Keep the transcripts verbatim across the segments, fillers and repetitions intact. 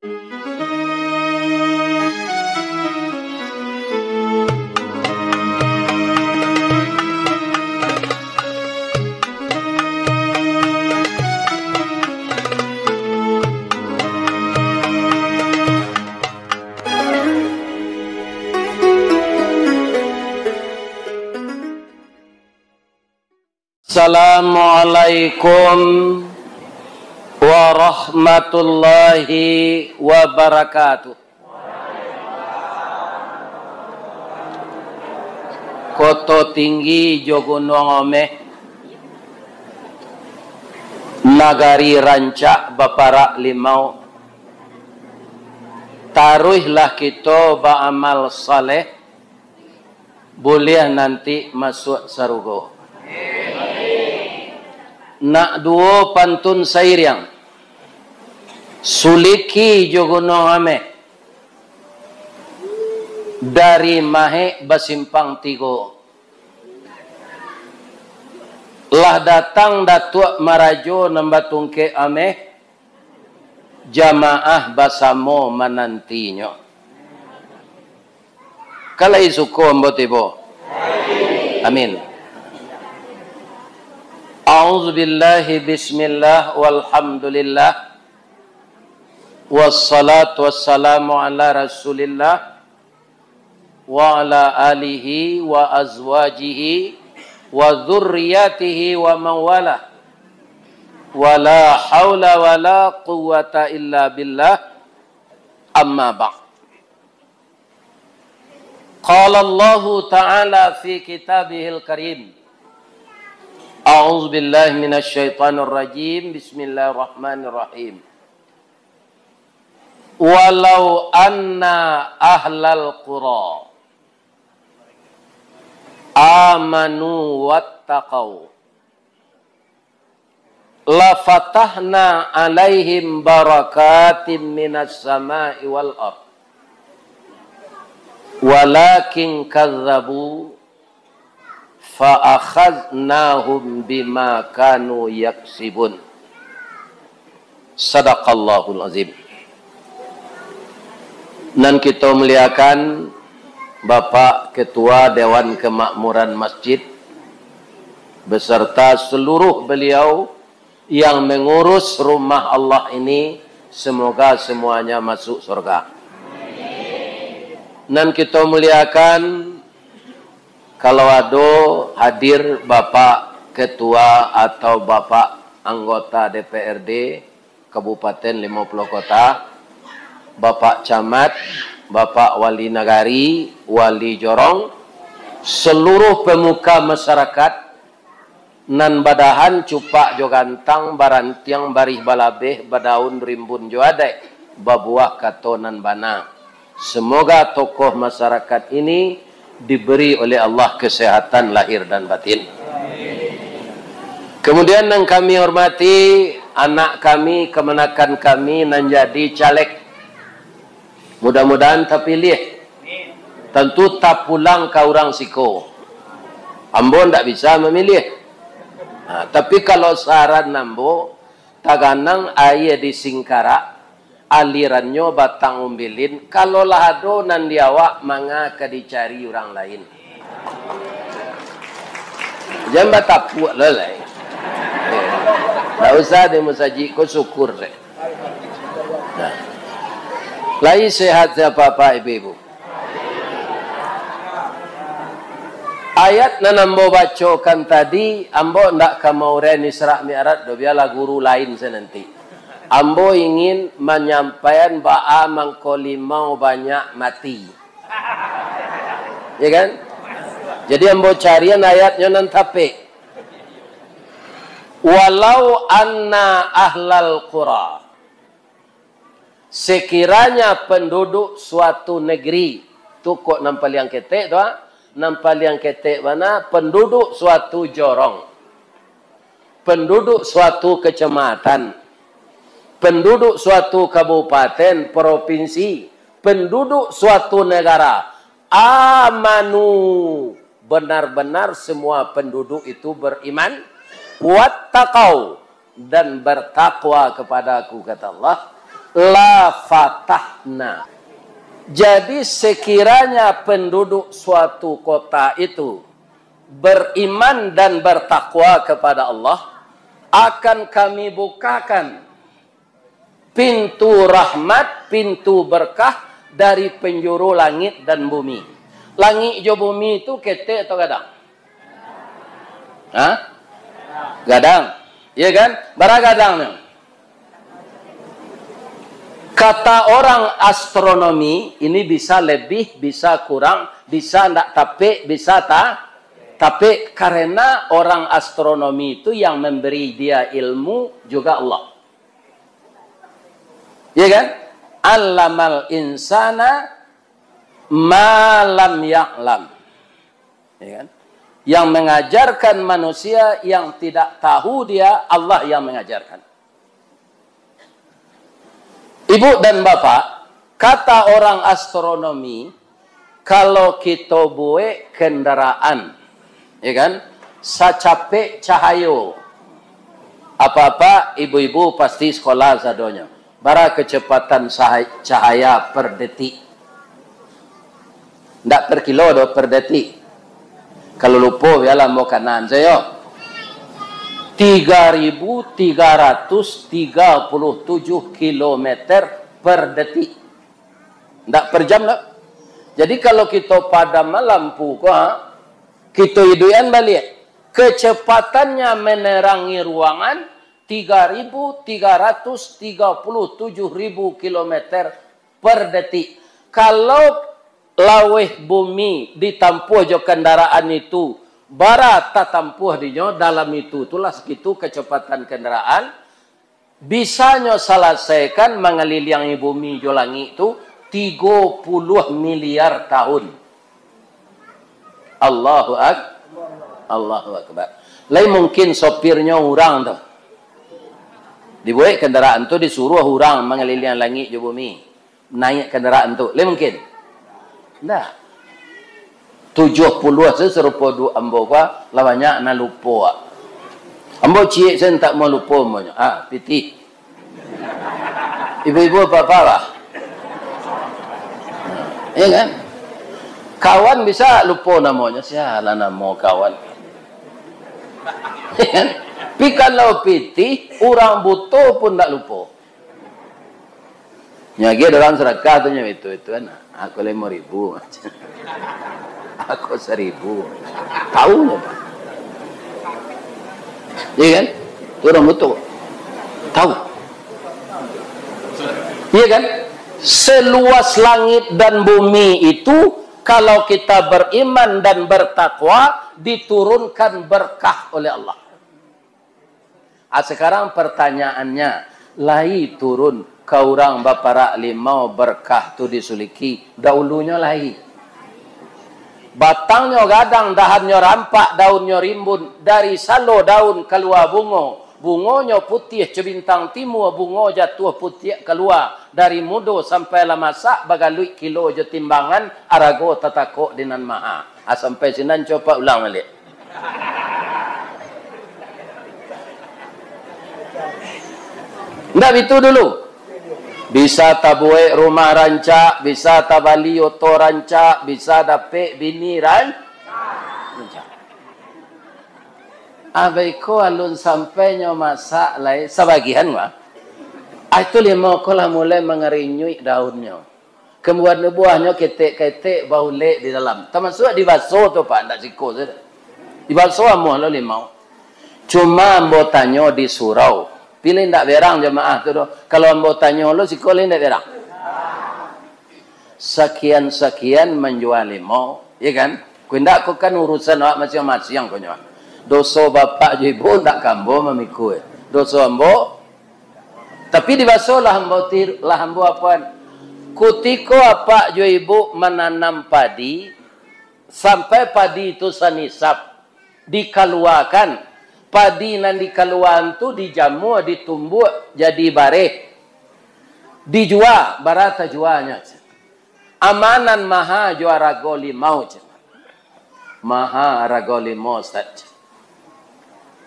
Assalamualaikum warahmatullahi wabarakatuh. Koto Tinggi jo Gunuang Ameh, nagari rancak baparak limau. Taruihlah kito baamal saleh, buliah nanti masuak sarugo. Nak duo pantun sairiang, Suliki jo Gunuang Ameh, dari Mahek basimpang tigo. Lah datang Datuak Marajo nan batungkek ameh, jamaah basamo manantinyo. Ka lai suko ambo tibo? Amin. A'udzubillahi, bismillah, walhamdulillah, wassalatu wassalamu ala Rasulillah, wa ala alihi wa azwajihi wa dzurriyyatihi wa man walah. Wala haula wala quwwata illa billah. Amma ba'd. Qala Allahu ta'ala fi kitabihil karim. A'udzubillahi minasy syaithanir rajim. Bismillahirrahmanirrahim. Walau anna ahlal qura amanu wattaqau, lafatahna alaihim barakatim minas sama'i wal ard. Walakin kadzabu fa akhadznahum bima kanu yaksibun. Sadaqallahul azim. Nan kito muliakan Bapak Ketua Dewan Kemakmuran Masjid beserta seluruh beliau yang mengurus rumah Allah ini, semoga semuanya masuk surga. Nan kito muliakan, kalau ado hadir Bapak Ketua atau Bapak Anggota D P R D Kabupaten Limo Puluh Kota, Bapak Camat, Bapak Wali Nagari, Wali Jorong, seluruh pemuka masyarakat, nan badahan cupak jo gantang, barantiang barih balabeh, badaun rimbun jo adaik, babuah kato nan bana. Semoga tokoh masyarakat ini diberi oleh Allah kesehatan lahir dan batin. Kemudian, nan kami hormati, anak kami, kamanakan kami nan jadi caleg. Mudah-mudahan tapiliah. Tantu tapulang ka urang siko. Ambo ndak bisa mamiliah. Ha, tapi kalau saran ambo, taganang aia di Singkarak, alirannyo Batang Umbilin, kalau lah ado nan di awak, manga ka dicari urang lain. Jan batapuak lo lai. Ndak usah di musajik ko, syukur se. Nah. Lai sehat se bapak ibu-ibu? Ayat nan ambo bacokan tadi, ambo ndak ka maurai Isra Mi'raj doh, bialah guru lain se nanti. Ambo ingin manyampaian baa mangko limau banyak mati. Ya kan? Jadi ambo carian ayatnyo nan tapek. Walau anna ahlal qura, sekiranya penduduk suatu negeri, tu kok nan paliang ketek tu, ah, nan paliang ketek bana, penduduk suatu jorong, penduduk suatu kecamatan, penduduk suatu kabupaten, provinsi, penduduk suatu negara, amanu, benar-benar semua penduduk itu beriman, wattaqau, dan bertakwa kepada-Ku, kata Allah, La fatahna. Jadi, sekiranya penduduk suatu kota itu beriman dan bertakwa kepada Allah, akan Kami bukakan pintu rahmat, pintu berkah dari penjuru langit dan bumi. Langik jo bumi tu ketek atau gadang? Hah? Gadang. Iya kan? Bara gadangnyo? Kata orang astronomi, ini bisa lebih, bisa kurang, bisa ndak tapek, bisa ta-, tapek, karena orang astronomi itu yang memberi dia ilmu juga Allah. Ya kan? Allamal insana ma lam ya'lam. Ya kan? Yang mengajarkan manusia yang tidak tahu dia, Allah yang mengajarkan. Ibu dan bapak, kata orang astronomi, kalau kito buek kendaraan, ya kan, sacapek cahayo, apa-apa ibu-ibu pasti sekolah sadonyo. Bara kecepatan sahai-, cahaya per detik? Ndak per kilo doh, per detik. Kalau lupo, bialah ambo kanan sajo. Tiga ribu tiga ratus tiga puluh tujuh kilometer per detik. Ndak per jam doh. Jadi, kalau kito padam lampu ko, ha, kito iduikan baliak. Kecepatannya menerangi ruangan tiga ribu tiga ratus tiga puluh tujuh ribu kilometer per detik. Kalau laweh bumi ditampuah jo kendaraan itu, bara tatampuah dinyo dalam itu, itulah segitu kecepatan kendaraan, bisanyo salasaikan mangaliliangi bumi jo langik tu tigo puluah miliar tahun. Allahu Ak-, Allahu Akbar. Lai mungkin sopirnyo urang tu. Dibuek kendaraan tu, disuruah urang mangaliliang langik jo bumi. Naiak kendaraan tu. Lai mungkin? Ndak. Tujuah puluah tu sarupo du-, ambo ko, lah banyak nan lupo, ah. Ambo ciek sen tak mau lupo ambo nyo. Ah, pitih. Ibu-ibu apa-apa lah. Ya kan? Kawan bisa lupo namonyo. Sialah namo kawan. Ya kan? Tapi kalau pitih, urang buto pun ndak lupo. Nyo agiah urang sadakah tu nyo, itu, itu kan. Aku limo ribu. Aku saribu. Tahu nyo, Pak. Iya kan? Itu urang buto. Tahu. Iya kan? Seluas langit dan bumi itu, kalau kita beriman dan bertakwa, diturunkan berkah oleh Allah. Ah, sekarang pertanyaannya, lai turun ka urang baparak limau berkah tu disuliki? Dahulunyo lai. Batangnyo gadang, dahannyo rampak, daunnyo rimbun, dari salo daun kalua bungo, bungonyo putiah co bintang timua, bungo jatuah putiak kalua, dari mudo sampai lah masak, bagaluik kilo jo timbangan, arago tatakok di Nan Maha. Ah, sampai sinan, cubo ulang baliak. Ndak bitu dulu. Bisa tabuek rumah rancak, bisa tabali oto rancak, bisa dapek bini ran-, rancak. Abah iko alun sampai nyo masak lai, sabagian mah. Ah, itu limau ko lah mulai mangarinyuik daunnyo. Kambuan buahnyo ketek-ketek, baulek di dalam. Tamasuak dibaso tu, Pak, ndak siko sajo. Dibaso amuah lo limau. Cuma ambo tanyo di surau. Pilih ndak berang jamaah tu doh. Kalau ambo tanyo lo siko lai ndak berang. Sakian-sakian manjua limau, ya kan? Ko indak, ko kan urusan awak masiang-masiang ko nyo. Doso bapak jo ibu ndak ka ambo mamikua. Doso ambo Tapi dibaso lah ambo ti-, lah ambo apoan. Kutiko apak jo ibu mananam padi, sampai padi tu sanisap, dikaluakan. Padi nan dikaluaan tu dijamua, ditumbuak jadi bareh. Dijua, bara tajuanyo. Amanan maha jo arago limau, cek. Maha arago limau, Ustaz.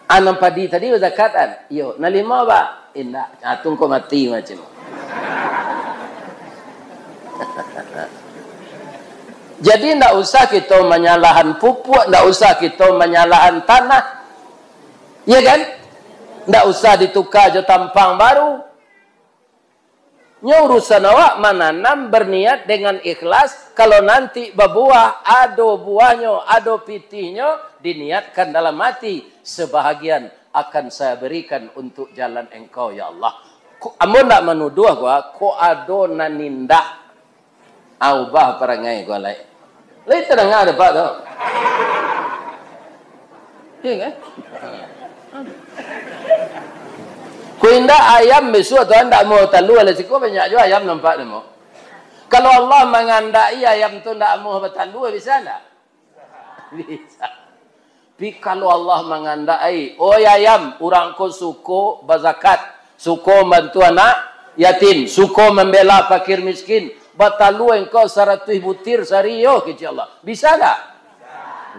Anam padi tadi bazakat, an? Iyo, nan limau, ba? Indak. Ah, tu ngko mati macam. Jadi, ndak usah kito manyalahan pupuak, ndak usah kito manyalahan tanah. Ya kan? Ndak usah dituka jo tampang baru. Nyo urusan awak mananam, berniat dengan ikhlas, kalau nanti babuah, ado buahnyo, ado pitihnyo, diniatkan dalam hati, sebahagian akan saya berikan untuk jalan engkau, ya Allah. Ko, ambo ndak manuduah ko, ko ado nan indak. Ah, ubah parangai ko lai. Lai tadanga dek Apak tu? Iya kan? Ko indak ayam bisuak tu ndak amuah batalua, lah siko banyak juo ayam nampak tu, mo. Kalau Allah mangandaki ayam tu ndak amuah batalua, bisa ndak? Bisa. Tapi kalau Allah mangandaki, "Oi ayam, urang ko suko bazakat, suko mambantu anak yatim, suko mambela pakir miskin, batalua engkau saratuih butir sahari yo," kecek Allah. Bisa ndak?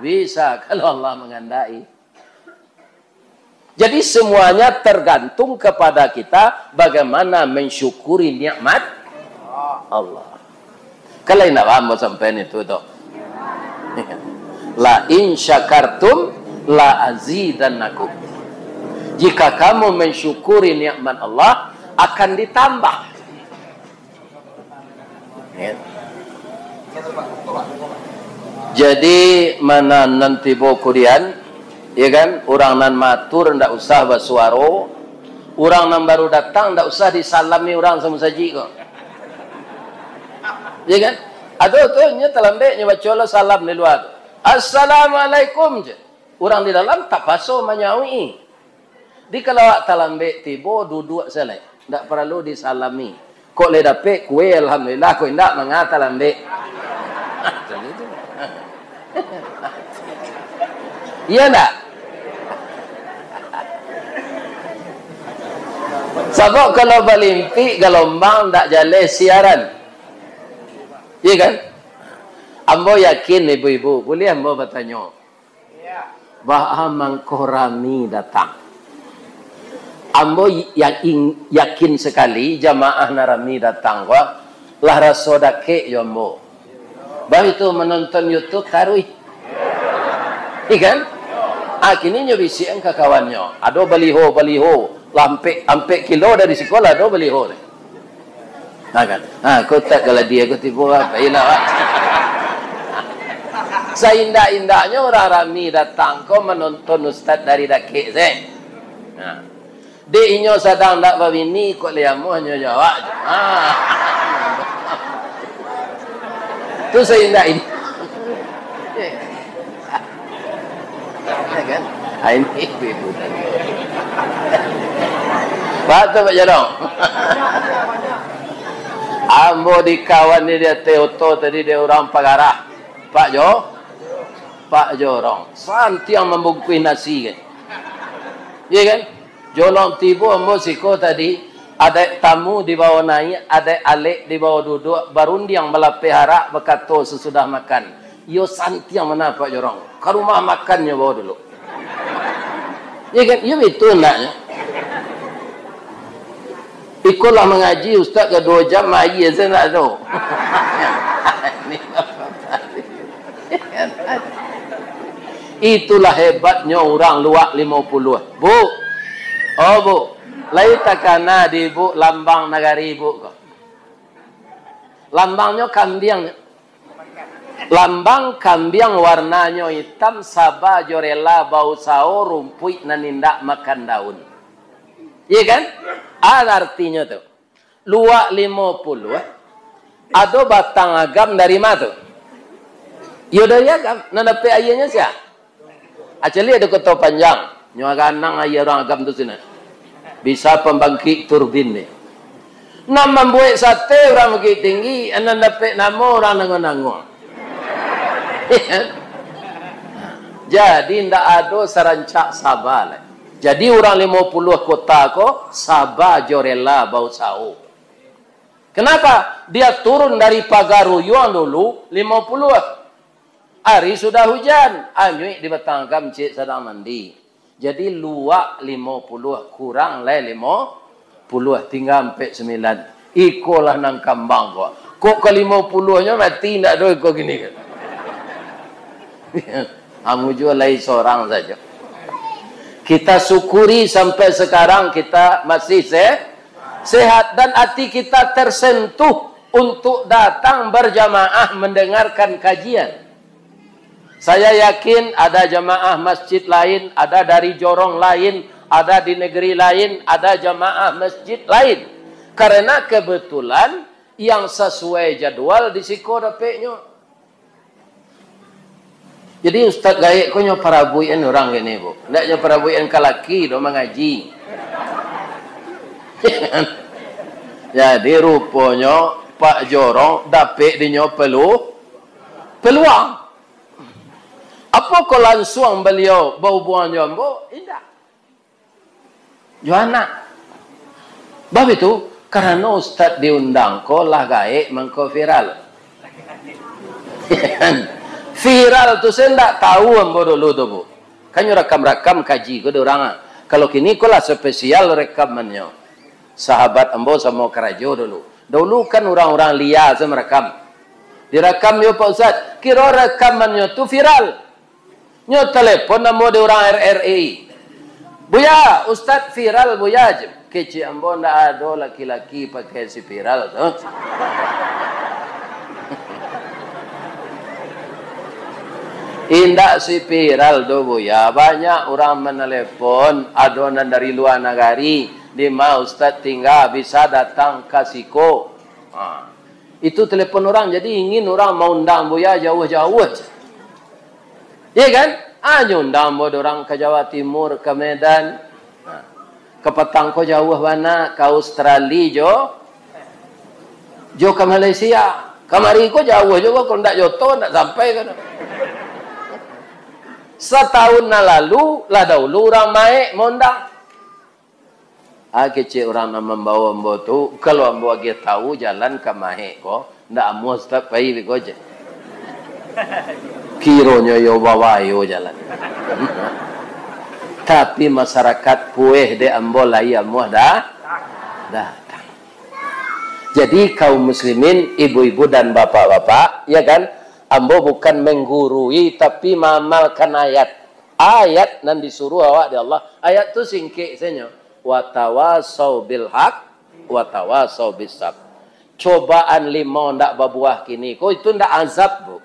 Bisa, kalau Allah mangandaki. Jadi, semuanya tergantung kepada kita bagaimana mensyukuri nikmat Allah. Kalau indak paham, ambo sampaian itu tu. "La in syakartum la azidannakum." Jika kamu mensyukuri nikmat Allah, akan ditambah. Ya. Jadi, mana nan tibo kudian, ya kan? Urang nan matur ndak usah basuaro, urang nan baru datang ndak usah disalami urang samo saji ko. Ya kan? Ado tu, nyo talambek, nyo baco lo salam di lua tu. "Assalamualaikum," je. Urang di dalam tapaso manyauik. Di kalau awak talambek tibo, duduak sajo lai. Ndak paralu disalami. Kok lai dapek kue, alhamdulillah, kok indak, manga talambek. Macam itu. Iya ndak? Sabab kalau balimpik galombang, ndak jaleh siaran. Iya kan? Ambo yakin ibu-ibu, buliah ambo batanyo. Baa mangko rami datang? Ambo yakin, yakin sakali jamaah nan rami datang ko, lah raso dakek jo ambo. Bah itu manonton YouTube taruih. Iya kan? Ah, kini nyo bisiakan ka kawannyo. Ado baliho-baliho, lah ampek, ampek kilo dari siko lah ado baliho tu. Ha, kan? Ha, kotak galadi aku tibo, apa ilah, Pak? Saindak-indaknyo urang rami datang ko manonton ustaz dari dakek se. Ha. Dek inyo sadang ndak babini, kok lai amuah nyo jawab. Ha. Tu saindak-indak. Ya kan? Ah, ini ibu-ibu tadi. Batua, Pak Jorong. Ambo dikawan di ateh oto tadi, dek urang Pagarah. Pak Jo-, Pak Jorong. Santiang mambungkuih nasi kan. Iya kan? Jorong tibo ambo siko tadi, adaik tamu dibawa naiak, adaik alek dibawa duduak, barundiang balapeh arak, bakato sasudah makan. Iyo santiang bana Pak Jorong. Ka rumah makan nyo bawa dulu. Iya kan? Iyo batua andaknyo. Iko lah mangaji, Ustaz, ka duo jam, aia se ndak ado. Itulah hebatnyo urang Luak Limo Puluah. Bu. Oh, Bu. Lai takana di Ibu lambang nagari Ibu ko? Lambangnyo kambiang. Lambang kambiang warnanyo itam, saba jo rela bausaho, rumpuik nan indak makan daun. Iya kan? Ada artinyo tu. Luak Limo Puluah, ado batang agam dari ma tu? Yo dari agam, nan dapek aianyo sia? Acali ado Koto Panjang, nyo ganang aia urang agam tu sinan. Bisa pambangkik turbin ni. Nan mambuek sate urang Bukittinggi, nan dapek namo urang Nango-Nango. Jadi ndak ado sarancak saba lai. Jadi urang Limo Puluah Kota ko saba jo rela bausaho. Kenapa? Dia turun dari Pagaruyuang dulu, Limo Puluah. Ari sudah hujan, anyuik di batang agam ciek sadang mandi. Jadi luak Limo Puluah, kurang lai Limo Puluah, tingga ampek sambilan. Iko lah nan kambang ko. Kok ka Limo Puluahnyo mati, ndak ado iko kini ko. Amu juo lai sorang sajo. Kita syukuri sampai sekarang kita masih se-, sehat dan hati kita tersentuh untuk datang berjamaah mendengarkan kajian. Saya yakin ada jamaah masjid lain, ada dari jorong lain, ada di negeri lain, ada jamaah masjid lain. Karena kebetulan yang sesuai jadwal di siko dapeknyo. Jadi ustaz gaek ko nyo parabuikan urang kini, Bu. Ndak nyo parabuikan ka laki doh mangaji. Jadi ruponyo Pak Jorong dapek dinyo pelu-, peluang. Apo ko lansuang baliau bahubuangan jo ambo? Indak. Jo anak. Bab itu, karano ustaz diundang ko lah gaek mangko viral. Viral tu saya ndak tahu ambo dulu tu, Bu. Kan nyo rakam-rakam kaji ko di urang, ah. Kalau kini ko lah spesial rekamannyo. Sahabat ambo samo karajo dulu. Dulu kan urang-urang lia se marakam. Dirakam yo Pak Ustaz, kiro rekamannyo tu viral. Nyo telepon ambo di urang R R I. "Buya, ustaz viral, Buya," jem. Kecek ambo ndak ado laki-laki pakai spiral tu. Indak spiral tu, Buya. Banyak urang menelepon, ado nan dari lua nagari. Di ma ustaz tingga, bisa datang ka siko. Ha. Itu telepon urang, jadi ingin urang maundang Buya jauah-jauah. Iya kan? Ah, nyo undang ambo dorang ka Jawa Timur, ka Medan. Nah, kapatang ko jauah bana, ka Australia jo, jo ka Malaysia. Kamari ko jauah juo, kalau ndak jo oto, ndak sampai ka. Satahun nan lalu, lah daulu urang maek maundang. Ah, kecek urang nan mambawo ambo tu, kalau ambo agiah tahu jalan ka Mahek ko, ndak amuah Ustaz pai beko je. Kironyo yo bawayo jalan. Tapi masyarakat pueh dek ambo lai amuah dah, datang. Jadi kaum muslimin, ibu-ibu dan bapak-bapak, ya kan, ambo bukan menggurui, tapi maamalkan ayat. Ayat nan disuruh awak di Allah. Ayat tu singkek sajo. "Watawasau bil haq, watawasau bis sab." Cobaan limau ndak babuah kini ko, itu ndak azab, Bu.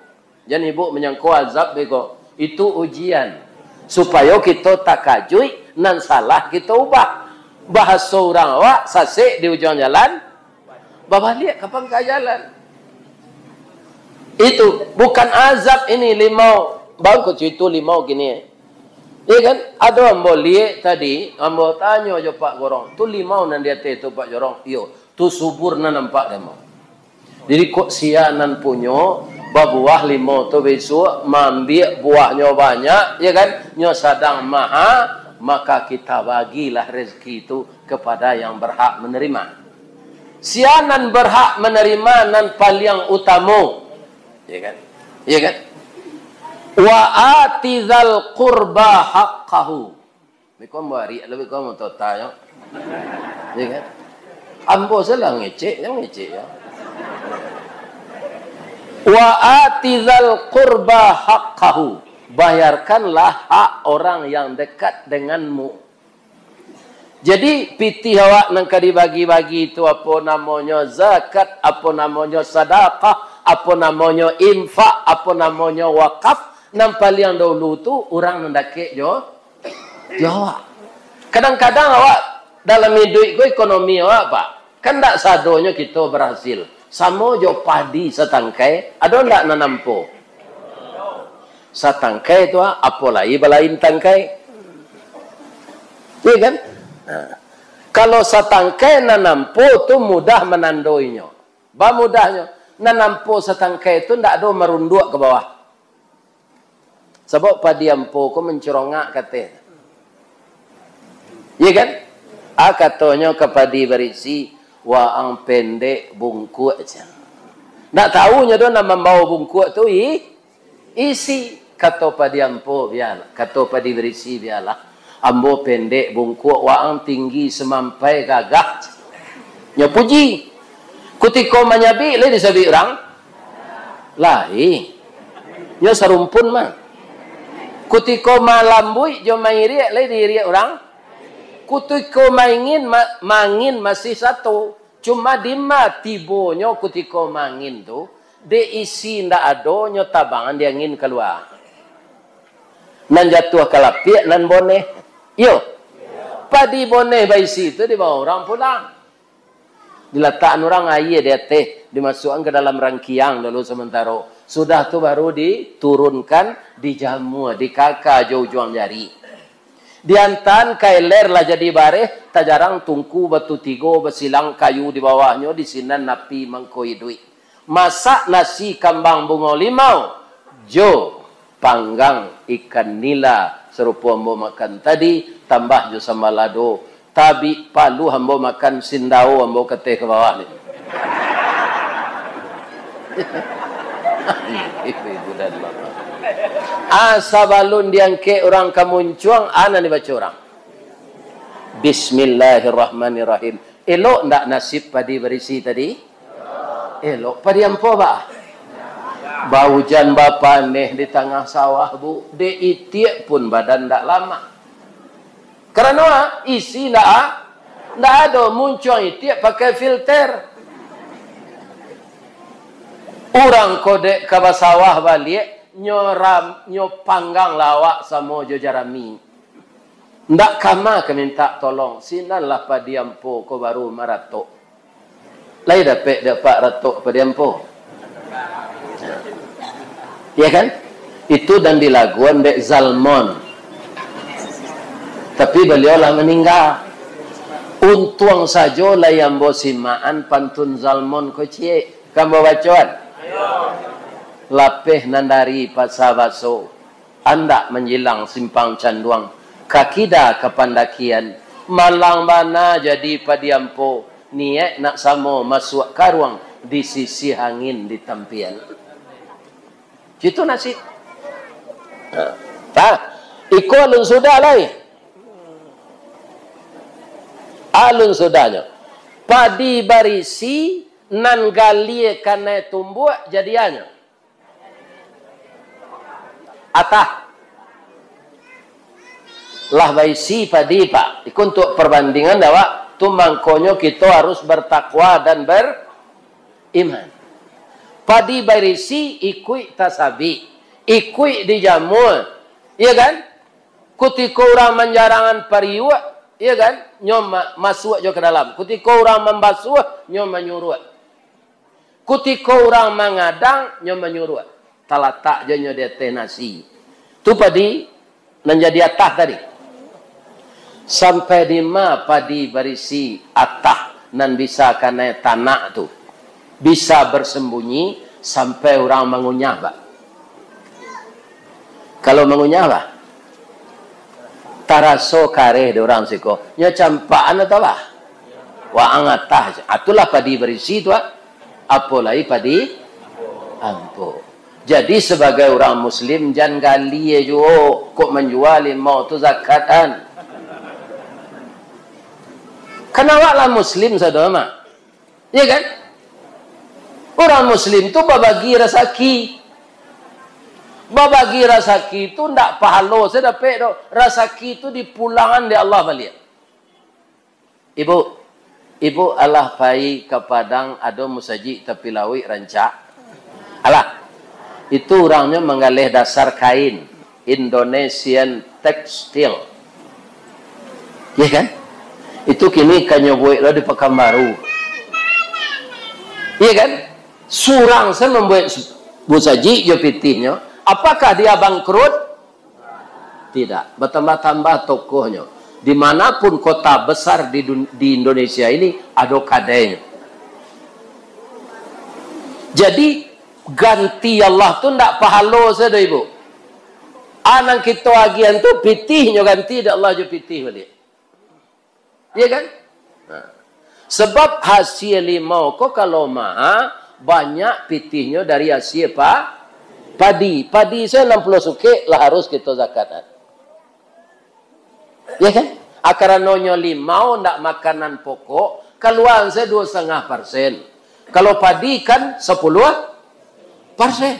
Jan ibu manyangko azab beko. Itu ujian. Supayo kito takajuik, nan salah kito ubah. Bahaso urang awak, sasek di ujuang jalan, babaliak ka pangka jalan. Itu bukan azab ini limau, bangko cuitu limau kini. Iya kan? Ado ambo liek tadi, ambo tanyo jo Pak Jorong, "Tu limau nan di ateh tu, Pak Jorong?" "Iyo, tu subur nan nampak dek ambo." Jadi kok sia nan punyo babuah limau tu bisuak, maambiak buahnyo banyak, ya kan? Nyo sadang maha, maka kita bagilah rezeki tu kepada yang berhak menerima. Sia nan berhak menerima nan paliang utamo. Ya kan? Ya kan? "Wa ati dzal qurba haqqahu." Beko ambo arik, lalu beko ambo totanyo. Ya kan? Ambo salah ngecek, jan ngecek yo. "Wa ati dzal qurba haqqahu." Bayarkanlah hak orang yang dekat denganmu. Jadi, pitih awak nan ka dibagi-bagi tu, apo namonyo zakat, apo namonyo sadakah, apo namonyo infak, apo namonyo wakaf, nan paliang dahulu tu, urang nan dakek jo, jo awak. Kadang-kadang awak dalam iduik ko, ekonomi awak, Pak, kan ndak sadonyo kito barasil. Samo jo padi satangkai, ado ndak nan ampo? Satangkai tu, ah, apo lai balain tangkai. Iya kan? Nah, kalau satangkai nan ampo tu mudah manandoinyo. Bamudahnyo, nan ampo satangkai tu ndak ado marunduak ka bawah. Sabab padi ampo ko mancurongak ka ateh. Iya kan? Ah, katonyo ka padi barisi, "Waang pendek bungkuak," jan. Ndak tahu nyo doh nan mambawo bungkuak tu, i-, isi. Kato padi ampo, "Bialah," kato padi barisi, "bialah. Ambo pendek bungkuak, waang tinggi samampai gagah." Nyo puji. Kutiko manyabik, lai disabik urang? Lai. Nyo sarumpun mah. Kutiko malambuik jo mairiak, lai diiriak urang. Kutiko maingin, ma-, mangin masih sato. Cuma dima tibonyo kutiko mangin tu, dek isi ndak ado, nyo tabangan di angin kalua. Nan jatuah ka lapiak, nan boneh. Iyo. Padi boneh baisi tu dibawa urang pulang. Dilatakan urang aia di ateh, dimasuakan ka dalam rangkiang dulu samantaro. Sudah tu baru diturunkan, dijamua, dikaka jo ujuang jari. Diantaan ka iler lah jadi bareh, tajarang tungku batu tigo, basilang kayu di bawahnyo, di sinan api mangko iduik. Masak nasi kambang bungo limau, jo panggang ikan nila, sarupo ambo makan tadi, tambah jo samba lado, tabik paluah ambo makan, sindao ambo kateh ka bawah ni. Ibu dan bapak. Ah, sabalun diangkek urang ka muncuang, ah, nan dibaco urang. Bismillahirrahmanirrahim. Elok ndak nasib padi barisi tadi? Elok. Padi ampo, bah? Baujan bapaneh di tangah sawah, Bu. Dek itiak pun badan ndak lamak. Karano, ah, isi ndak, ah? Ndak ado, muncuang itiak pakai filter. Urang ko dek ka basawah baliak, nyo ram-, nyo panggang lawak samo jo jarami. Ndak kama ka mintak tolong, sinan lah padi ampo ko baru maratok. Lai dapek dek Apak ratok padi ampo? Ya kan? Itu nan dilaguan dek Zalmon. Tapi baliau lah maningga. Untuang sajo lai ambo simakan pantun Zalmon ko ciek. Ka ambo bacoan? Lapeh nan dari Pasa Baso. Andak manjilang Simpang Canduang, ka kida ka Pandakian, malang bana jadi padi ampo, niaik nak samo masuak karuang, di sisih angin di tampian. Itu nasib. Nah, tah, iko alun sudah lai. Alun sudahnyo. Padi barisi nan galie kanai tumbuak jadianyo. Atah. Lah baisi padi, Pak. Iko untuk perbandingan, dah, Pak. Tu mangkonyo kito harus bertakwa dan beriman. Padi barisi ikuik tasabik, ikuik dijamua. Iya kan? Kutiko urang manjarangan pariuak, iya kan? Nyo ma-, masuak jo ka dalam. Kutiko urang mambasuah, nyo manyuruak. Kutiko urang mangadang, nyo manyuruak, talatak jo nyo di ateh nasi. Tu padi nan jadi atah tadi. Sampai dima padi barisi atah nan bisa kanai tanak tu? Bisa bersembunyi sampai urang mangunyah, Pak. Kalau mangunyah, bah, taraso kareh di urang siko. Nyo campakan atau, bah? Waang atah. Atulah padi barisi tu, ah. Apo lai padi ampo. Jadi, sabagai urang muslim, jan galie juo kok manjua limau tu zakat, an. Kan awak lah muslim sado, Mak. Iya kan? Urang muslim tu babagi rasaki. Babagi rasaki tu ndak pahalo se dapek doh. Rasaki tu dipulangan dek Allah baliak. Ibu, ibu alah pai ka Padang, ado musajik tapi lauik rancak? Alah. Itu urangnyo manggaleh dasar kain. Indonesian Textile. Iya kan? Itu kini kanyo buek lo di Pakanbaru. Iya kan? Surang se mambuek su-, musajik jo pitihnyo. Apakah dia bangkrut? Tidak. Batambah-tambah tokohnyo. Di mana pun kota besar di dun-, di Indonesia ini, ado kadainyo. Jadi, ganti Allah tu ndak pahalo sajo, Ibu. Nan kito agiahan tu pitih nyo ganti dek Allah jo pitih baliak. Iya kan? Nah. Sebab hasil limau ko kalau maha, banyak pitihnyo dari hasil pa-, padi. Padi sajo anam puluah sukek lah harus kito zakatkan. Ya kan? Ah, karanonyo limau ndak makanan pokok, kaluaan sajo duo satangah persen. Kalau padi kan sapuluah persen.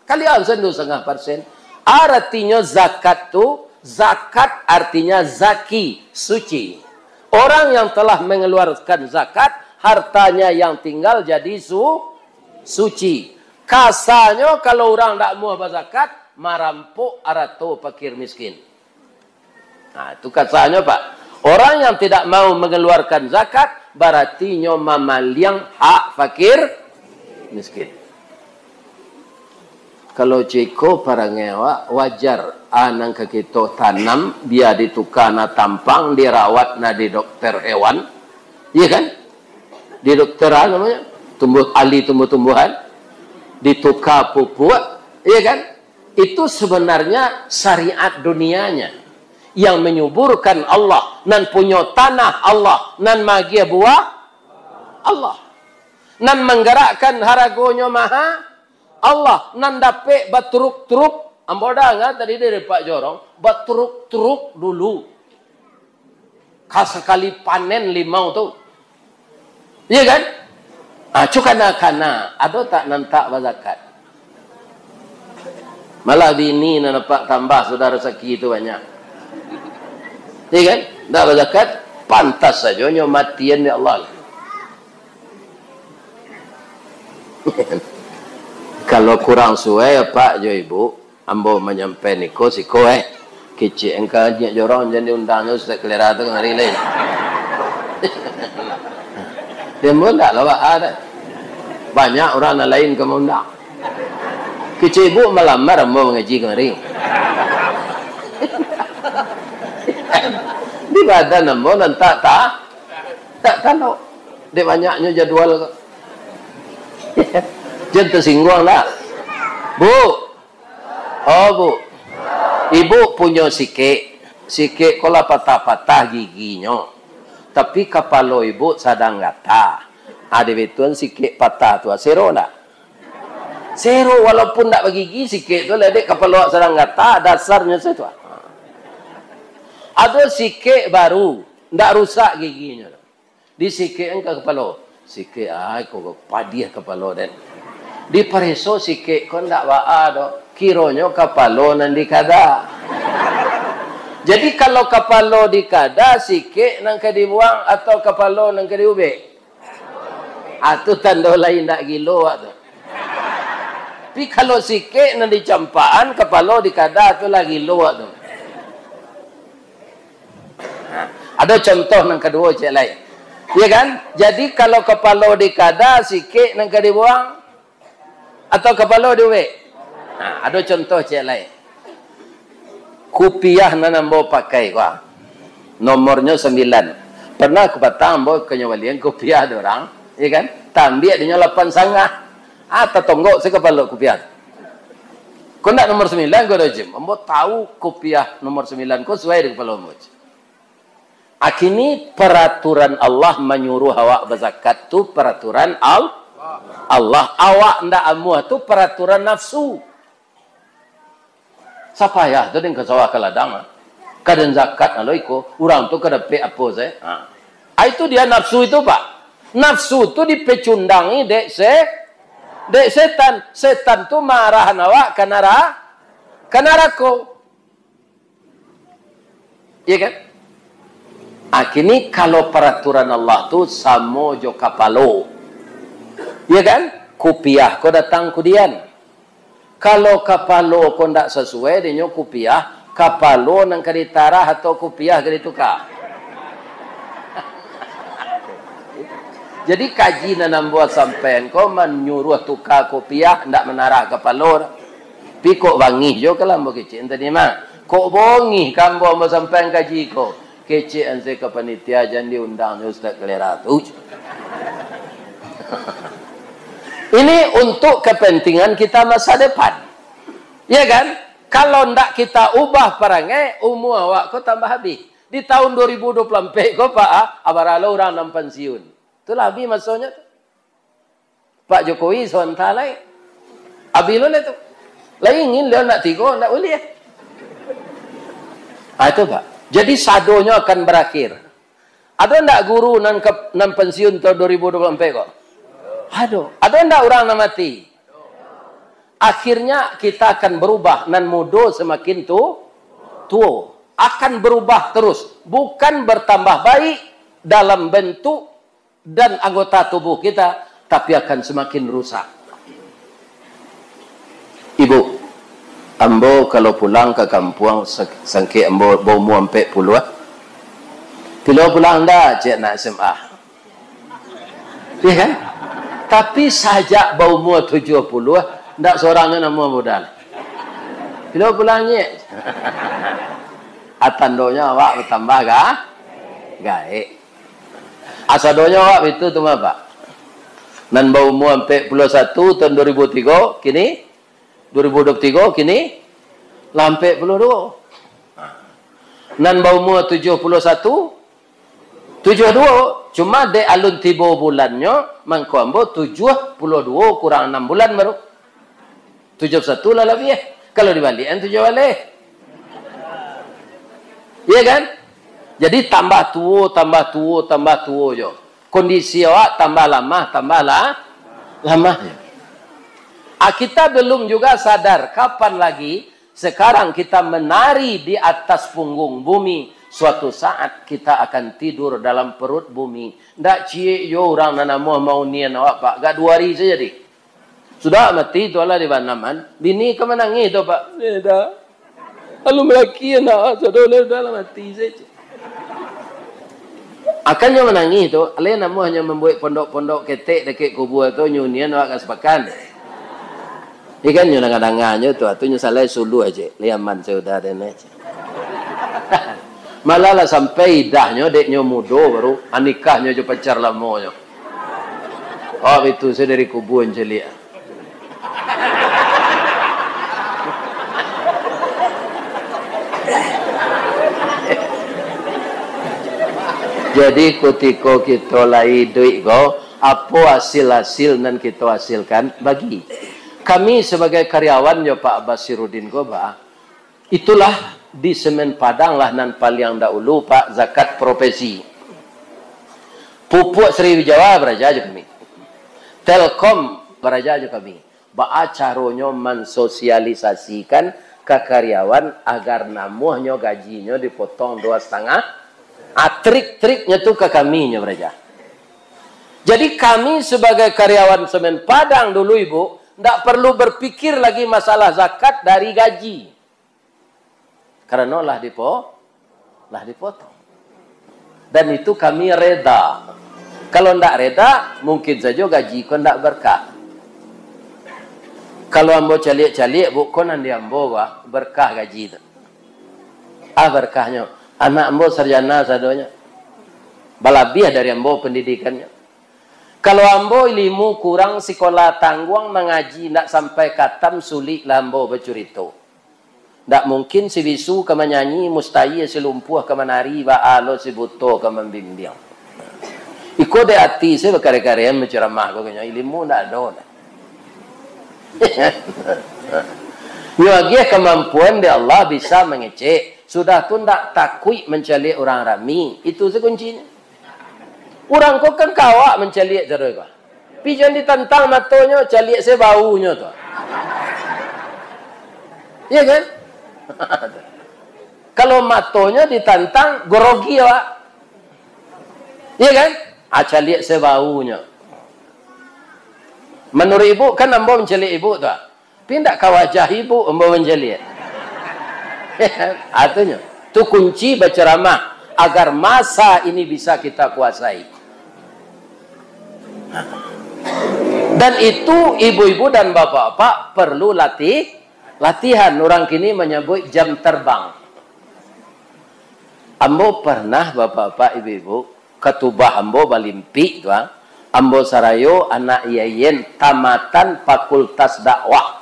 Kaluaan sajo duo satangah persen. Aratinyo zakat tu, zakat artinya zaki, suci. Orang yang telah mengeluarkan zakat, hartanya yang tinggal jadi su-, suci. Kasanyo, kalau urang ndak amuah bazakat, marampok arato fakir miskin. Nah, itu kasanyo, Pak. Orang yang tidak mau mengeluarkan zakat, berarti nyo mamaliang hak fakir miskin. Kalau ceko parangai awak, wajar, ah, nan ka kito tanam, bia dituka na tampang, dirawat na di dokter hewan, iya kan? Di dokter, ah, namanya, tumbuh, ahli tumbuh-tumbuhan, dituka pupuk, iya kan? Itu sebenarnya syariat dunianya. Yang menyuburkan Allah, nan punyo tanah Allah, nan magiah buah Allah, nan manggarakkan haragonyo maha Allah, nan dapek batruk-truk. Ambo danga tadi dari Pak Jorong, batruk-truk dulu. Ka sakali panen limau tu. Iya kan? Ah, cu kana-kana, ado tak nan tak bazakat? Malah bini nan dapat tambah sudah rasaki tu banyak. Iya kan? Ndak bazakat, pantas sajo nyo matian dek Allah. Kalau kurang suai, Pak jo Ibu, ambo manyampai niko siko, eh. Kecek engka nyiak jorong, jan diundang nyo Ustaz Kelera tu kamari lai. Dia ambo ndak lah, Pak, ah, dah. Banyak urang nan lain ka maundang. Kecek Ibu malamar ambo mangaji kamari. Di badan ambo nan tak, tak, tak talok. Dek banyaknyo jadual ko. Jan tasingguang dah. Bu, Oh, Bu. Ibu punyo sikek. Sikek ko lah patah-patah giginyo. Tapi kapalo Ibu sadang gata. Ado betuan sikek patah tu, sero ndak? Sero, walaupun ndak bagigi sikek tu lah, dek kapalo sadang gata, dasarnyo se tu. Ado sikek baru, ndak rusak giginyo. Disikek ka kapalo. Sikek, ai, ko padiah kapalo den. Dipareso sikek ko ndak baa doh. Kironyo kapalo nan dikada. Jadi, kalau kapalo dikada, sikek nan ka dibuang atau kapalo nan ka diubek? Ah, tu tando lai ndak gilo awak tu. Tapi kalau sikek nan dicampakan, kapalo dikada, tu lah gilo awak tu. Nah, ado contoh nan kaduo, cek lai. Iya kan? Jadi, kalau kapalo dikada, sikek nan ka dibuang, atau kapalo diubek? Nah, ado contoh, cek lai. Kupiah nan ambo pakai ko, ah, nomornyo sambilan. Pernah ka patang ambo ka nyo balian kupiah dek urang, iya kan? Tambiak dinyo lapan sangah. Ah, tatonggok se kapalo kupiah tu. Ko ndak nomor sambilan ko doh, Jim? Ambo tahu kupiah nomor sambilan ko suai di kapalo ambo, Jim. Akini peraturan Allah manyuruh awak bazakat tu peraturan Al-, Allah. Awak ndak amuah tu peraturan nafsu. Sapayah tu den ka sawah ka ladang, ah. Ka den zakat alo iko, urang tu ka dapek apo se? Ha. Ah, itu dia nafsu itu, Pak. Nafsu tu dipecundangi dek se-, dek setan. Setan tu maarahan awak ka nara-, ka narako. Iya kan? Ah, kini kalau paraturan Allah tu samo jo kapalo. Iya kan? Kupiah ko datang kudian. Kalau kapalo ko ndak sasuai dinyo kupiah, kapalo nan ka ditarah atau kupiah ka dituka? Jadi kaji nan ambo sampaian ko manyuruah tuka kupiah, ndak manarah kapalo. Pi kok bangih jo ka lah ambo kecek tadi mah. Kok bongih ka ambo, ambo sampaian kaji ko. Kecek an se ka panitia, jan diundang jo Ustaz Kalera tu. Ini untuk kepentingan kita masa depan. Ya kan? Kalau ndak kita ubah parangai, umua awak ko tambah habih. Di tahun dua ribu dua puluh ampek ko, Pak, ah, abara lo urang nan pansiun. Tu lah habih masonyo tu. Pak Jokowi sonta lai. Abih lo lai tu. Lai ingin lo nak tigo, ndak buliah. Ah, itu, Pak. Jadi sadonyo akan berakhir. Ado ndak guru nan ke, nan pensiun tahun dua ribu dua puluh ampek ko? Ado. Ado ndak urang nan mati? Akhirnya kita akan berubah, nan mudo samakin tu, tuo. Akan berubah terus, bukan bertambah baik dalam bentuk dan anggota tubuh kita, tapi akan semakin rusak. Ibu, ambo kalau pulang ka kampuang, sa-, sangkek ambo baumua ampek puluah, "Pilo pulang ndak?" cek anak S M A. Iya kan? Tapi sajak baumua tujuah puluah, ndak sorang namo budak. "Pilo pulang, Nyek?" Ah, tandonyo awak batambah ga-, gaek. Asadonyo awak bitu tu mah, Pak. Nan baumua ampek puluah satu tahun dua ribu tigo, kini dua ribu dua puluh tigo, kini lah ampek puluah duo. Nan baumua tujuah puluah satu, tujuah duo. Cuma dek alun tibo bulannyo, mangko ambo tujuah puluah duo kurang anam bulan baru. Tujuah puluah satu lah labiah. Kalau dibaliakan tujuah baleh. Iya kan? Jadi tambah tuo, tambah tuo, tambah tuo jo. Kondisi awak tambah lamah, tambah la-, lamah jo. Ah, kita belum juga sadar kapan lagi sekarang kita menari di atas punggung bumi, suatu saat kita akan tidur dalam perut bumi. Ndak ciek jo urang nan namuah maunian awak, Pak. Gak duo hari saja deh. Sudah mati tu lah di banaman. Bini ka manangih tu, Pak. Eh, dah. Lalu malaki anak, sudah lah, sudah lah mati saja. Akan nyo manangih tu, alai namuah nyo mambuek pondok-pondok ketek dakek kubua tu, nyo unian awak ka sapakan. Ikan nyo danga-danga nyo tu, tu nyo salai suluah je, liaman sudah dene. Malah lah sampai idahnyo, dek nyo mudo baru, anikahnyo jo pacar lamonyo. Oh, itu saya dari kubun caliak. Jadi, kutiko kito lai iduik ko, apo hasil-hasil nan kito hasilkan, bagi. Kami sabagai karyawan jo Pak Basiruddin ko, bah, itulah di Semen Padang lah nan paliang dahulu, Pak, zakat profesi. Pupuk Sriwijaya baraja jo kami. Telkom baraja jo kami. Baa caronyo mansosialisasikan ka karyawan agar namuahnyo gajinyo dipotong duo satangah? Ah, trik-triknyo tu ka kami nyo baraja. Jadi kami sabagai karyawan Semen Padang dulu, Ibu, ndak perlu berpikir lagi masalah zakat dari gaji. Karano lah dipo-, lah dipotong. Dan itu kami reda. Kalau ndak reda, mungkin sajo gaji ko ndak berkah. Kalau ambo caliak-caliak, Bu, ko nan di ambo, bah, berkah gaji tu. Ah, berkahnyo. Anak ambo sarjana sadonyo. Balabiah dari ambo pandidikannyo. Kalau ambo ilimu kurang, sikola tangguang, mangaji ndak sampai katam, sulik lah ambo bacurito. Ndak mungkin si bisu ka manyanyi, mustahil si lumpuah ka manari, baa lo si buto ka mambimbiang. Iko dek ati se bakare-kare manceramah ko, kanyo ilimu ndak ado doh. Nyo agiah kamampuan dek Allah bisa mangecek. Sudah tu ndak takuik mancaliak urang rami. Itu se kuncinyo. Urang ko kan ka awak mancaliak caro ko. Pi jan ditantang matonyo, caliak se baunyo tu. Iya kan? Kalau matonyo ditantang, grogi awak. Iya kan? Ah, caliak se baunyo. Manuruik ibu, kan ambo mancaliak ibu tu. Tapi ndak ka wajah ibu ambo mancaliak. Artinyo, tu kunci baceramah, agar masa ini bisa kita kuasai. Dan itu ibu-ibu dan bapak-bapak perlu latih, latihan. Urang kini manyabuik jam terbang. Ambo parnah, bapak-bapak, ibu-ibu, katubah ambo balimpik tu, ah. Ambo sarayo anak I A I N tamatan Fakultas Dakwah.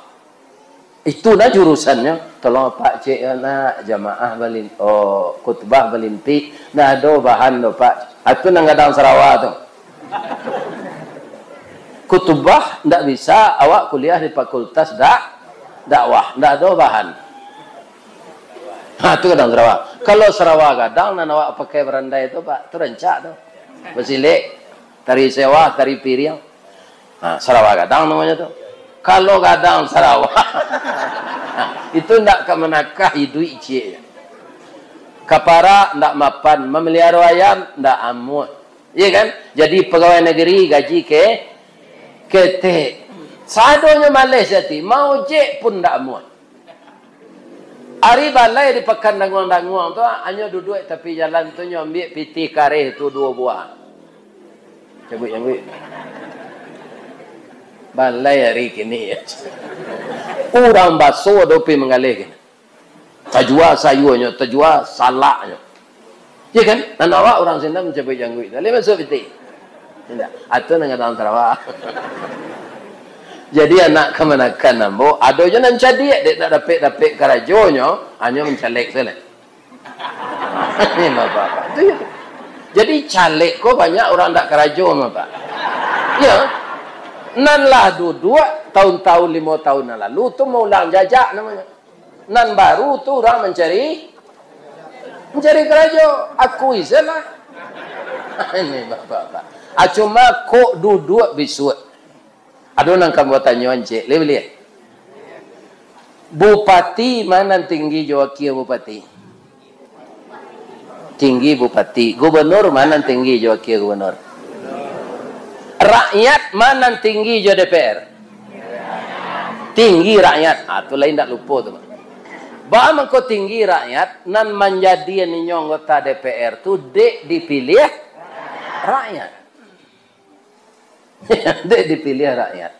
Itu nah jurusannyo. "Tolong, Pak, cek yo nak, jamaah balin-, oh, khutbah balimpik. Ndak ado bahan doh, Pak." Ah, tu nan gadang sarawa tu. Khutbah ndak bisa, awak kuliah di Fakultas Dak-, Dakwah, ndak ado bahan. Ha, tu gadang sarawa. Kalau sarawa gadang nan awak pakai barandai tu, Pak, tu rancak tu. Basilek, tari sewah, tari piriang. Ha, sarawa gadang namonyo tu. Kalau gadang Sarawak, itu ndak ka manakah iduik ciek. Ka parak ndak mapan, mamaliharo ayam ndak amuah. Iya kan? Jadi pagawai nagari gaji ke-, ketek. Sadonyo maleh sati, maojek pun ndak amuah. Ari balai di Pakan Danguang-Danguang tu, hanyo duduak tapi jalan tu, nyo ambiak pitih kareh tu duo buah. Cabuik, cabuik. Balai ari kini, ya. Urang baso ado pi manggaleh kini. Tajua sayuanyo, tajua salaknyo. Ya kan? Nan awak urang sinan mancabuik jangguik tu. Alih masuak pitih. Indak. Atau nan gadang Sarawak. Jadi anak kamanakan ambo, ado jo nan cadiak, dek tak dapek-dapek karajonyo, hanyo mancalek sajo. Ini bapak-bapak. Itu ya. Jadi caleg ko banyak urang ndak karajo, Bapak. Ya. Nan lah duduak tahun-tahun, limo tahun nan lalu tu maulang jajak namonyo. Nan baru tu urang mancari, mancari karajo. Akui sajolah. Ini bapak-bapak. Ah, cuma kok duduak bisuak. Ado nan ka batanyo ancik, lai baliak? Bupati ma nan tinggi jo wakil bupati? Tinggi bupati. Gubernur ma nan tinggi jo wakil gubernur? Rakyat ma nan tinggi jo D P R? Tinggi rakyat. Ah, tu lain ndak lupo tu. Baa mangko tinggi rakyat, nan manjadian inyo anggota D P R tu dek dipiliah rakyat. Dek dipiliah rakyat.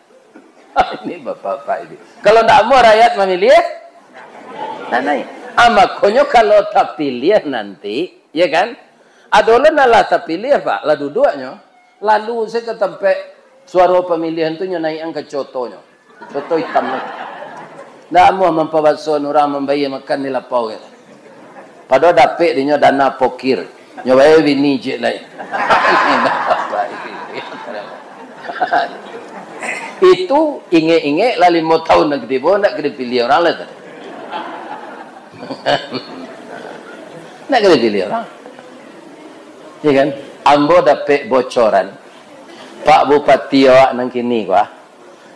Ini bapak-bapak ini. Kalau ndak amuah rakyat mamiliah, ndak naiak. Ah, makonyo kalau tapiliah nanti, ya kan? Ado lo nan lah tapiliah, Pak, lah duduaknyo. Lalu sajo ka tampek suaro pamilihan tu nyo naiakan ka cotonyo. Coto itam tu. Ndak amuah mampabasoan urang mambayia makan di lapau, kan. Padahal dapek dinyo dana pokir. Nyo bayia bini ciek lai. Itu ingek-ingek lah limo tahun nan katibo, ndak ka dipiliah urang lai tu. Ndak ka dipiliah urang. Ya kan? Ambo dapek bocoran. Pak Bupati awak nan kini ko, ah,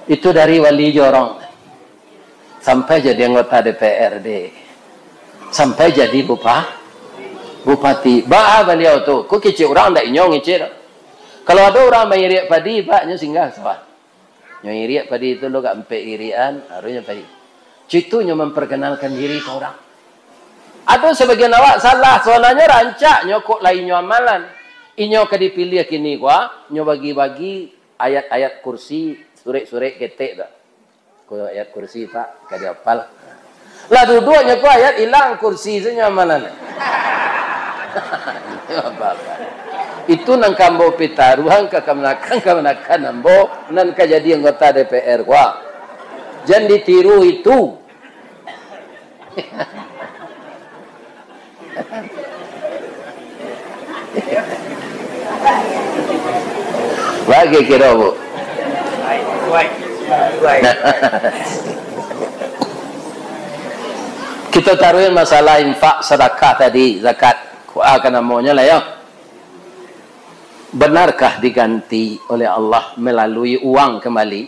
itu dari Wali Jorong. Sampai jadi anggota D P R D. Sampai jadi bupa-, bupati. Baa baliau tu. Ko kecek urang ndak inyo ngecek tu. Kalau ado urang mairiak padi, Pak, nyo singgah ka sawah. Nyo iriak padi tu lo, agak ampek iriakan, baru nyo pai. Cito nyo mamparkenalkan diri ka urang. Ado sabagian awak salah, sabananyo rancak nyo kok lai nyo amalan. Inyo ka dipiliah kini ko, nyo bagi-bagi ayat-ayat kursi, surek-surek ketek tu. Ko ayat kursi, Pak, ka diapal. Lah duduaknyo ko ayat ilang, kursi sajo amalan. Itu nan ka ambo pitaruahan ka kamanakan-kamanakan ambo nan ka jadi anggota D P R ko. Jan ditiru itu. Bagi kiro, Bu. Kita taruhin masalah infak, sadakah tadi, zakat. Kua ka namonyo lah, yo. Benarkah diganti oleh Allah melalui uang kembali?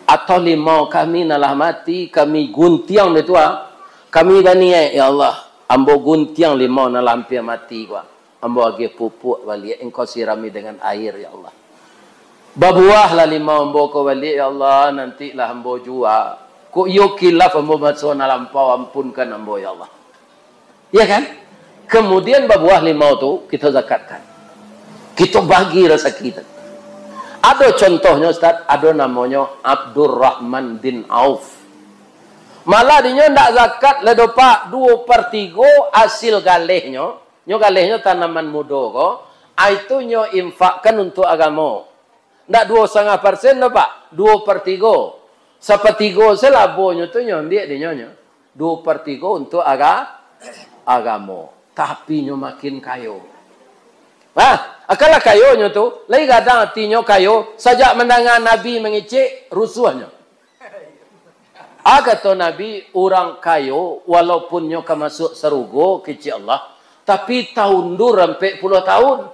Atau limau kami nan lah mati, kami guntiang batua, kami baniaik, ya Allah, ambo guntiang limau nan lah ampia mati ko, ambo agiah pupuk baliak, Engkau sirami dengan air, ya Allah. Babuahlah limau ambo ko baliak, ya Allah, nantilah ambo jua. Kok iyo kilaf ambo maso nan lampau, ampunkan ambo, ya Allah. Ya kan? Kemudian babuah limau tu kito zakatkan. Kito bagi rasaki tu. Ado contohnyo, Ustaz, ado namonyo Abdurrahman bin Auf. Malah dinyo ndak zakat lah doh, Pak, duo per tigo hasil galehnyo. Nyo galehnyo tanaman mudo ko, ah, itu nyo infakkan untuk agamo. Ndak duo satangah persen doh, Pak. Duo per tigo. Sapatigo se labonyo tu nyo ambiak dinyo nyo. Duo per tigo untuk aga-, agamo. Tapi nyo makin kayo. Nah, akalah kayonyo tu, lai gadang atinyo kayo, sajak mandanga Nabi mangecek, rusuahnyo. Ah, kato Nabi, urang kayo, walaupun nyo ka masuak sarugo, kecek Allah, tapi taundur ampek puluah tahun.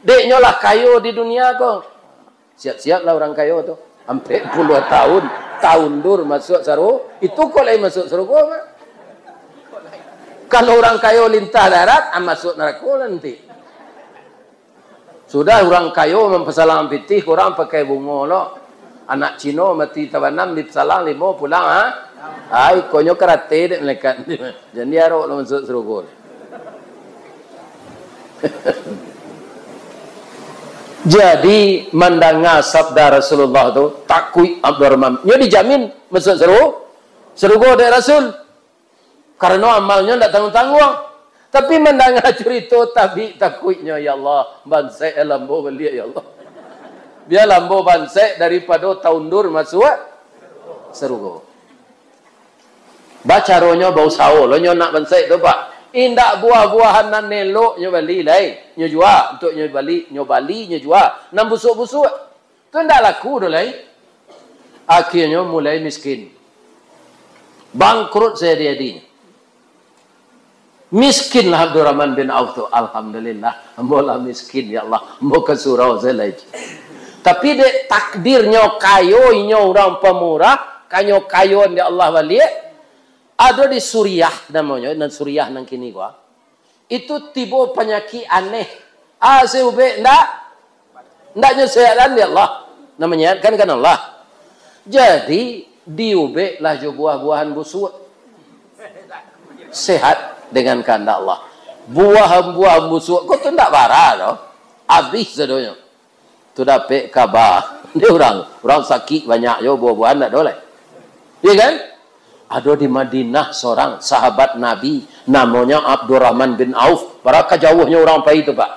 Dek nyo lah kayo di dunia ko. Siap-siaplah urang kayo tu. Ampek puluah tahun. Taundur masuak saru, itu kok lai masuak sarugo mah. Kalau urang kayo lintah darat, ah, masuak narako lah nanti. Sudah urang kayo mampasalang pitih, urang pakai bungo lo. Anak Cino mati tabanam, dipasalang limo pulang, ha? Ai, konyo karate dek malaikat. Jan diarok lo masuak sarugo. Jadi, mandanga sabda Rasulullah tu, takuik Abdurrahman. Nyo dijamin masuak saru-, sarugo dek Rasul. Karano amalnyo ndak tangguang-tangguang. Tapi mandanga curito tabik takuiknyo, "Ya Allah, bansaik lah ambo baliak, ya Allah. Bialah ambo bansaik daripado taundur masuak sarugo." Bacaronyo bausaho lo nyo nak bansaik tu, Pak. Indak buah-buahan nan elok nyo bali lai, nyo jua, untuak nyo bali, nyo bali, nyo jua. Nan busuak-busuak tu indak laku doh lai. Akhianyo mulai miskin. Bangkrut sajadi-jadinyo. Miskinlah Abdurrahman bin Auf tu. "Alhamdulillah, ambo lah miskin, ya Allah. Ambo ka surau sajo lai." Tapi dek takdirnyo kayo, inyo urang pamurah, kanyo kayoan dek Allah baliak. Ado di Suriah namonyo, nan Suriah nan kini ko. Itu tibo panyakik aneh. Ah, si ubek ndak, ndak nyo sehat kan dek Allah. Nan manyehatkan kan Allah. Jadi, diubeklah jo buah-buahan busuak. Sehat dengan kahandak Allah. Buah-buahan busuak ko tu ndak bara doh. Abih sadonyo. Tu dapek kaba. Ni urang, urang sakik banyak jo, buah-buahan ndak ado lai. Iya kan? Ado di Madinah sorang sahabat Nabi, namonyo Abdurrahman bin Auf. Bara ka jauahnyo urang pai tu, Pak.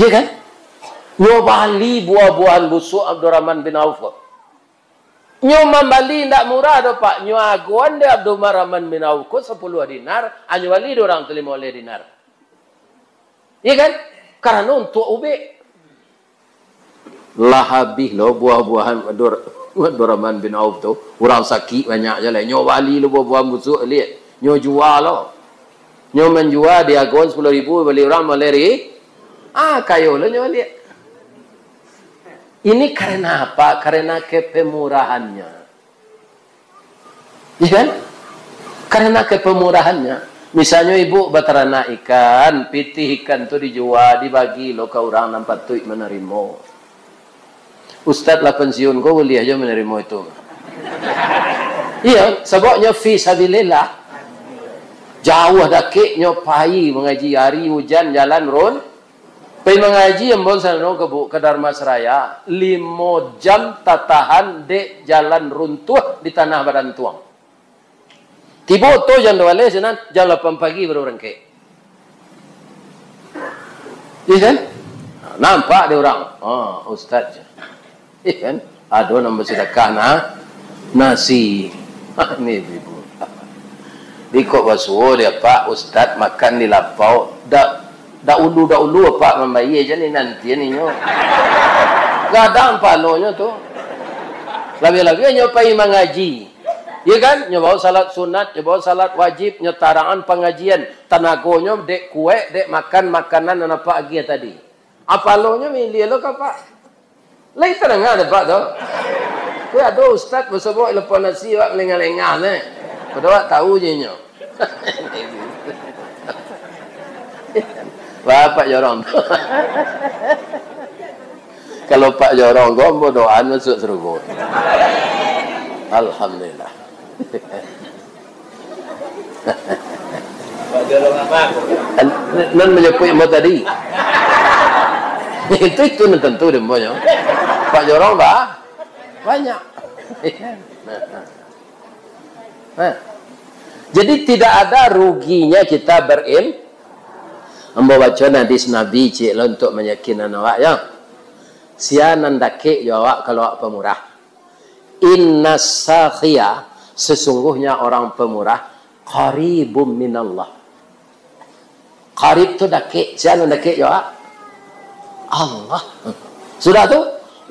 Iya kan? Nyo bali buah-buahan busuak Abdurrahman bin Auf ko. Nyo mambali indak murah doh, Pak. Nyo agoan dek Abdurrahman bin Auf ko sapuluah dinar, a nyo bali dek urang tu limo baleh dinar. Iya kan? Karano untuak ubek. Lah abih lo buah-buahan Abdur-, Abdurrahman bin Auf tu. Urang sakik banyak jo lai. Nyo bali lo buah-buahan busuak liak. Nyo jua lo. Nyo manjua di agon sapuluah ribu, bali urang maleh ri-, ah, kayo lo nyo baliak. Ini karena apa? Karena kepemurahannya. Iya kan? Karena kepemurahannya. Misalnyo ibu bataranak ikan, pitih ikan tu dijua, dibagi lo ka urang nan patuik manarimo. Ustaz lah pensiun ko buliah jo manarimo itu. Iya, sababnyo fi sabilillah. Jauah dakeknyo pai mangaji, ari ujan jalan run-, pai mangaji ambo sano ka Bu-, ka Dharmasraya, limo jam tatahan dek jalan runtuah di tanah badantuang. Tibo oto jam duo baleh sinan, jam lapan pagi baru barangkek. Iya kan? Nampak dek urang. Ah, ustaz. Iya kan? Ado nan basadakah na-, nasi. Ah, ni ibu-ibu. Di kok basuo dia, Pak, ustaz makan di lapau. Dak, dak ulu, dak ulu, Pak, mambayia je ni nanti ninyo. Gadang palonyo tu. Labiah-labiah nyo pai mangaji. Iya kan? Nyo bao salat sunat, nyo bao salat wajib, nyo tarangan pangajian. Tanagonyo dek kuek, dek makan makanan nan apak agiah tadi. Apalonyo miliah lo ka, Pak. Lai tadanga dek Pak tu. Kue ado ustaz basobok lapau nasi, awak malengah-lengah ne. Padahal awak tahu je inyo. Bapak jorong tu. Kalau Pak jorong ko, ambo doaan masuak sarugo. Alhamdulillah. Nan manyapuik ambo tadi. Itu, itu nan tantu dek ambo nyo. Pak jorong ba-, banyak. Nah. Jadi, tidak ada ruginya kita berim-, ambo baco hadis Nabi ciek lo untuak mayakinkan awak, yo. Sia nan dakek jo awak kalau awak pamurah. Inna sakhia, sesungguhnya orang pemurah, qaribum minallah. Qarib tu dakek, sia nan dakek jo awak? Allah. Sudah tu,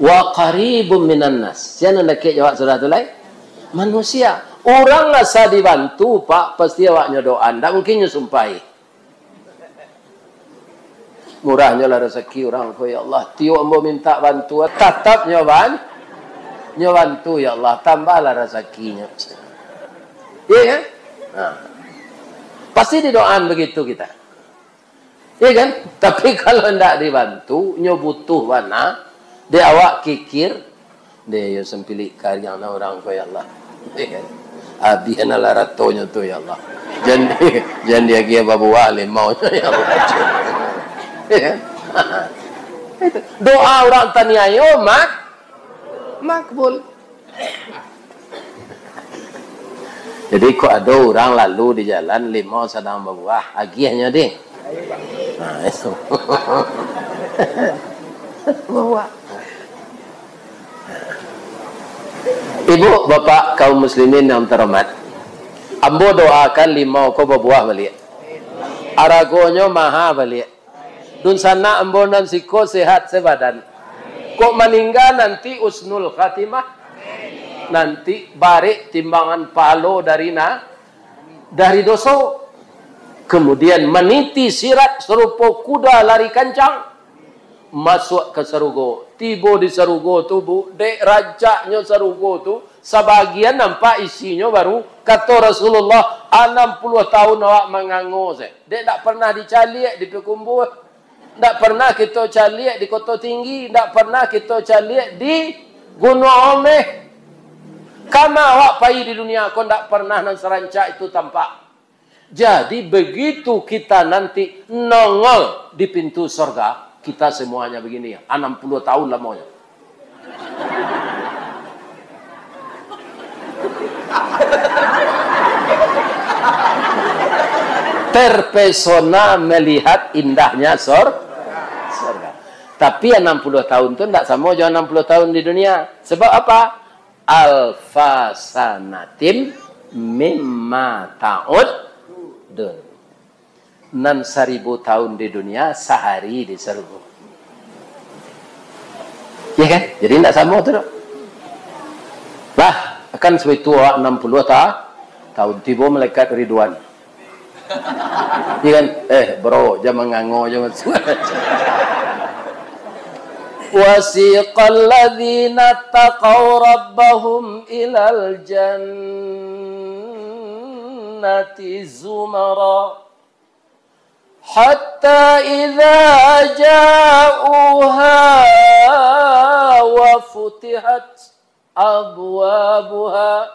wa qaribum minan nas. Sia nan dakek jo awak sudah tu lai? Manusia. Urang asa dibantu, Pak, pasti awaknyo doa, ndak mungkin nyo sumpahi. Murahnyo lah rasaki urang ko, ya Allah. Tiok ambo mintak bantuan, tatap nyo ban-, Nyo bantu, ya Allah, tambahlah rasakinyo. Iya kan? Nah. Pasti didoaan begitu kita. Iya kan? Tapi kalau ndak dibantu, nyo butuh bana, dek awak kikir, dek yo sampilik kariang na urang ko, ya Allah. Iya kan? Abih na lah ratonyo tu, ya Allah. Jan, jan diagiah babuah limaunyo, ya Allah. Iya kan? Itu. Doa urang taniayo mak-, makbul. Jadi, kok ado urang lalu di jalan, limau sadang babuah, agiahnyo, deh. Nah, itu. Babuah. Ibu, bapak, kaum muslimin yang terhormat, ambo doakan limau ko babuah baliak. Aragonyo maha baliak. Dunsanak ambo nan siko sehat sebadan. Kok maningga nanti husnul khatimah. Nanti barek timbangan pahalo dari na-, dari doso. Kemudian maniti sirat sarupo kuda lari kancang. Masuak ka sarugo. Tibo di sarugo tu, Bu, dek rancaknyo sarugo tu, sabagian nampak isinyo baru. Kato Rasulullah, "Anam puluah tahun awak mangango se. Dek ndak pernah dicaliak di Pakumbuah. Ndak pernah kito caliak di Koto Tinggi, ndak pernah kito caliak di Gunuang Omeh. Kama awak pai di dunia ko, ndak pernah nan sarancak itu tampak." Jadi, begitu kita nanti nongol di pintu sorga, kita semuanya begini, anam puluah tahun lamonyo. Terpesona melihat indahnya sor-, sorga. Tapi anam puluah tahun tu ndak samo jo anam puluah tahun di dunia. Sebab apa? Alfa sanatim mimma ta'uddun. Nan saribu tahun di dunia, sahari di sarugo. Ya kan? Jadi, ndak samo tu, dok. Lah, kan sabaitu awak anam puluah ta-, tahun, tibo malaikat Ridwan. Ya kan? Eh, bro, jan mangango, jan masuak. Wasiqal ladzina taqaw rabbahum ilal jannati zumara. Hatta idza ja'uha wa futihat abwabuha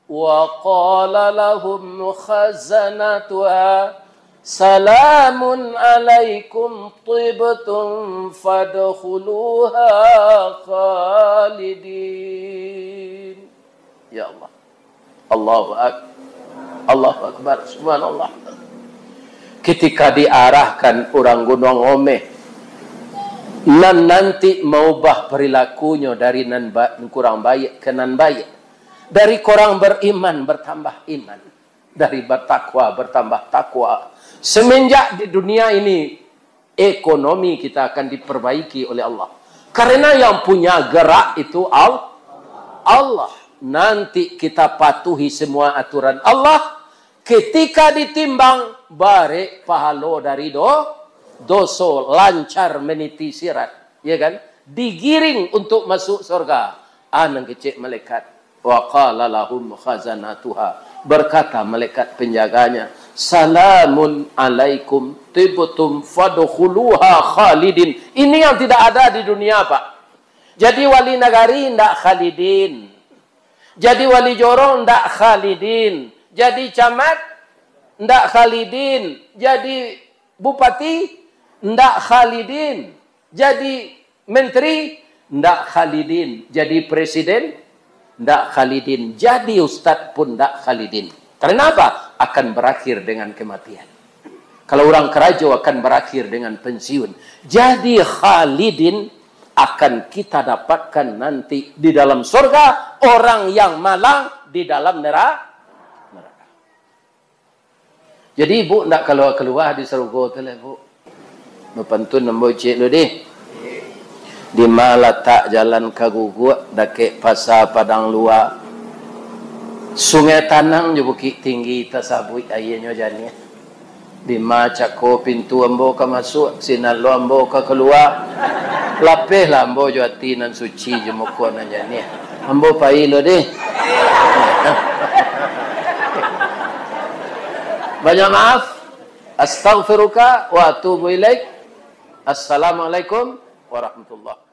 wa qala lahum khazanatuha salamun alaikum tibtum fadkhuluha khalidin. Ya Allah. Allahu Ak-, Allahu Akbar. Subhanallah. Ketika diarahkan urang Gunuang Omeh, nan nanti maubah perilakunyo dari nan ba-, kurang baik ka nan baik, dari kurang beriman bertambah iman, dari bertakwa bertambah takwa. Semenjak di dunia ini, ekonomi kita akan diperbaiki oleh Allah. Karena yang punya gerak itu Al-, Allah. Nanti kita patuhi semua aturan Allah. Ketika ditimbang, barek pahalo dari do-, doso, lancar meniti sirat. Ya kan? Digiring untuk masuk surga. Ah, nan kecek malaikat. Wa qala lahum khazanatuha, berkata malaikat penjaganya, "Salamun alaikum, tibtum fadkhuluha khalidin." Ini yang tidak ada di dunia, Pak. Jadi wali nagari ndak khalidin. Jadi wali jorong ndak khalidin. Jadi camat ndak khalidin. Jadi bupati ndak khalidin. Jadi menteri ndak khalidin. Jadi presiden ndak khalidin. Jadi ustad pun ndak khalidin. Karena apa? Akan berakhir dengan kematian. Kalau orang karajo akan berakhir dengan pensiun. Jadi khalidin akan kita dapatkan nanti di dalam surga, orang yang malang di dalam nera-, neraka. Jadi, Ibu ndak kalua-kalua di sarugo tu lah, Bu. Bapantun ambo ciek lu dih. Dima latak jalan ka Guguak, dakek Pasa Padang Lua. Sungai Tanang jo Bukik Tinggi tasabuik aianyo janiah. Dima cako pintu ambo ka masuak, sinan lo ambo ka kalua. Lapehlah ambo jo ati nan suci, jo muko nan janiah. Ambo pai lo deh. Banyak maaf. Astaghfiruka wa atubu ilaik. Assalamualaikum warahmatullahi